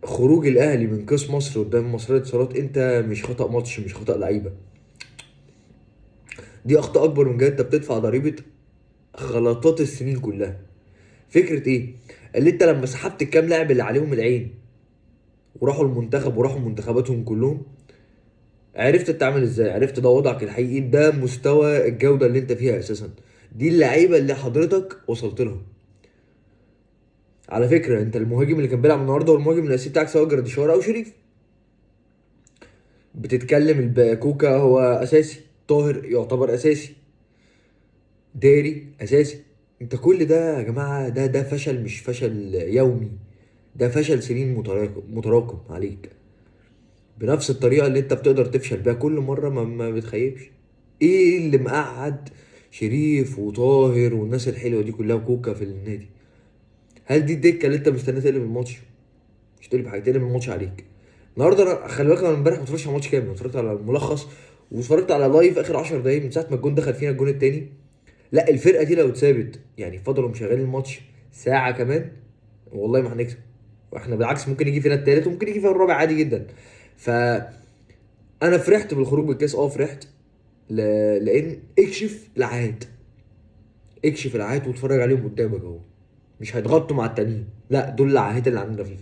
خروج الاهلي من كاس مصر قدام مصرية اتصالات انت مش خطأ ماتش، مش خطأ لعيبه، دي اخطاء اكبر من كده. انت بتدفع ضريبة غلطات السنين كلها. فكرة ايه؟ اللي انت لما سحبت الكام لاعب اللي عليهم العين وراحوا المنتخب وراحوا منتخباتهم كلهم، عرفت تتعامل ازاي، عرفت ده وضعك الحقيقي، ده مستوى الجودة اللي انت فيها اساسا، دي اللعيبة اللي حضرتك وصلت لها. على فكرة انت المهاجم اللي كان بيلعب النهارده هو المهاجم الاساسي بتاعك، سواء جراديشار او شريف. بتتكلم كوكا هو اساسي، طاهر يعتبر اساسي، داري اساسي. انت كل ده يا جماعة ده فشل، مش فشل يومي، ده فشل سنين متراكم متراكم عليك، بنفس الطريقة اللي انت بتقدر تفشل بيها كل مرة ما بتخيبش. ايه اللي مقعد شريف وطاهر والناس الحلوة دي كلها وكوكا في النادي؟ هل دي الدكة اللي انت مستني تقلب الماتش؟ مش تقلب حاجه، تقلب الماتش عليك. النهارده خلي بالك انا امبارح ما اتفرجتش على الماتش كامل، اتفرجت على الملخص واتفرجت على live اخر 10 دقايق من ساعة ما الجون دخل فينا الجون التاني. لا الفرقة دي لو اتسابت يعني فضلوا مشغلين الماتش ساعة كمان والله ما هنكسب، واحنا بالعكس ممكن يجي فينا التالت وممكن يجي فينا الرابع عادي جدا. ف انا فرحت بالخروج بالكاس، فرحت لان اكشف العهد، اكشف العهد واتفرج عليهم قدامك اهو، مش هيتغطوا مع التانيين، لا دول العهد اللي عندنا في الفريق.